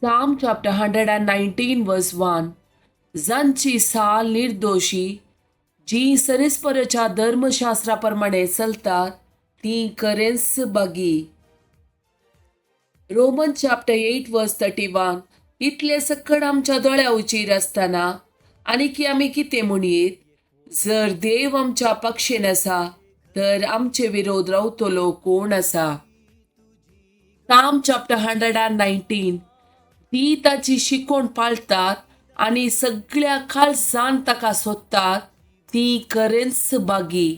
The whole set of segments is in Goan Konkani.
Psalm chapter 119 verse 1. जांची साल निर्दोशी, जी सरेस्पराच्या धर्मशास्त्रा प्रमाणे चलतात ती खरेंच बागी. Roman chapter 8 verse 31. इतले सकड आमच्या दोळ्या उचीर आसतना आनी की आमी कितें म्हणयेत? जर देव आमच्या पक्षेन आसा तर आमचे विरोध रावतलो कोण आसा? Psalm chapter 119. ती ताची शिकोवण पाळटात आनी सगळ्या काळजान ताका सोदतात ती खरेंच बागी.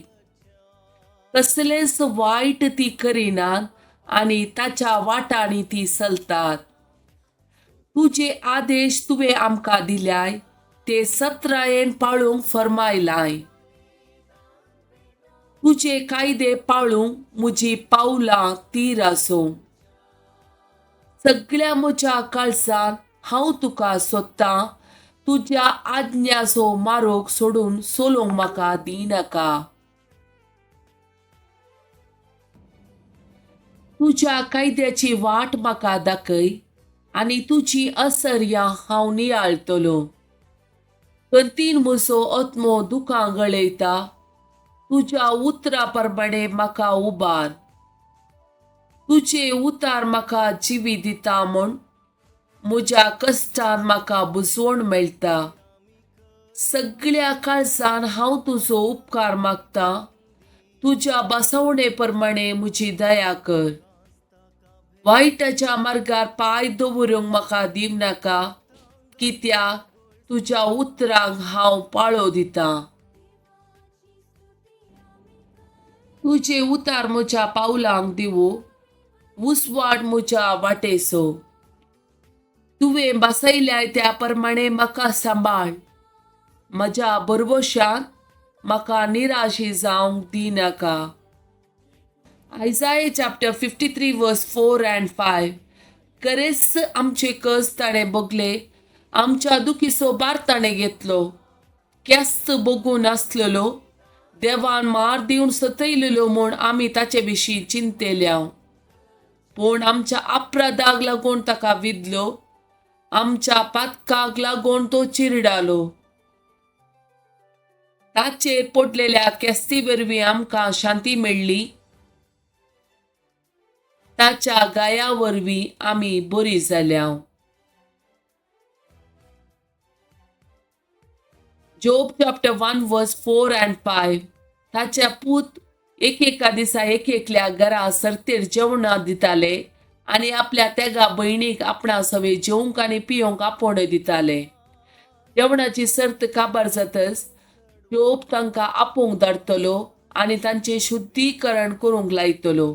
कसलेंच वायट ती करिनात आनी ताच्या वाटांनी ती चलतात. तुजे आदेश तुवें आमकां दिल्याय ते सत्रायेन पाळूंक फर्मायलाय. तुजे कायदे पाळूंक म्हजी पावलां तीर आसूं. सगळ्या म्हज्या काळजान हांव तुका सोदतां. तुज्या आज्ञाचो मारोग सोडून सोलोवंक म्हाका दिनाका. तुज्या कायद्याची वाट म्हाका दाखय आनी तुजी असर्या हांव नियाळतलो. कंतीन म्हजो आत्मो दुकां गळयता. तुज्या उतरा प्रमाणे म्हाका उबार. तुजे उतार म्हाका जिवी दिता म्हूण म्हज्या कश्टान म्हाका बुजवण मेळटा. सगळ्या काळजान हांव तुजो उपकार मागता. तुज्या बसवणे प्रमाणे म्हजी दया कर. वायटाच्या मार्गार पांय दवरूंक म्हाका दिवं नाका, कित्याक तुज्या उतरांक हांव पाळो दितां. तुजे उतार म्हज्या पावलांक दिवं, उजवाड म्हज्या वाटेचो. तुवें बसयल्याय त्या प्रमाणे म्हाका सांबाळ. म्हज्या बरवशान म्हाका निराशी जावंक दिनाका. Isaiah chapter 53 verse 4 and 5. खरेंच आमचे कस ताणें भोगले, आमच्या दुखीचो भार ताणें घेतलो. केस्त भोगून आसलेलो देवान मार दिवन सतयलेलो म्हूण आमी ताचे विशीं चिंतेल्या. पूण आमच्या अपराधाक लागून ताका विदलो, आमच्या पातकाक लागून तो चिरडालो. ताचेर पडलेल्या केस्ती वरवीं आमकां शांती मेळ्ळी. ताच्या गाया वरवीं आमी बरी जाल्या. Job chapter 1 verse 4 and 5. ताच्या पूत एकेका दिसा एक एकल्या घरा सर्तेर जेवणां दिताले आनी आपल्या तेगा भयणीक आपणा सवे जेवंक आनी पियोंक आपोवणें दिताले. जेवणाची सर्त काबार जातच जोब तांकां आपोवंक धाडटलो आनी तांचें शुद्धीकरण करूंक लायतलो.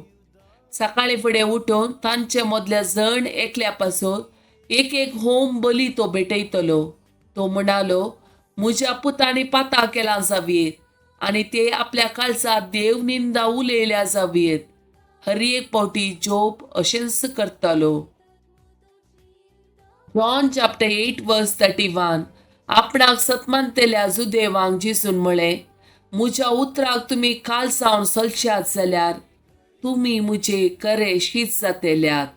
सकाळीं फुडें उठून तांचे मदल्या जण एकल्या पासून एक एक होम बली तो भेटयतलो. तो म्हणालो, म्हज्या पुतांनी पाता केलां जावयेत आनी ते आपल्या काळजांत देव निंदा उलयल्या जावयेत. हर एक फावटी जोब अशेंच करतालो. John chapter 8 verse 31. आपणाक सतमानतेल्या जुदेवांक जेजून म्हळें, म्हज्या उतराक तुमी काल सावन चलशात जाल्यार तुमी म्हजे खरे शीत जातेल्यात.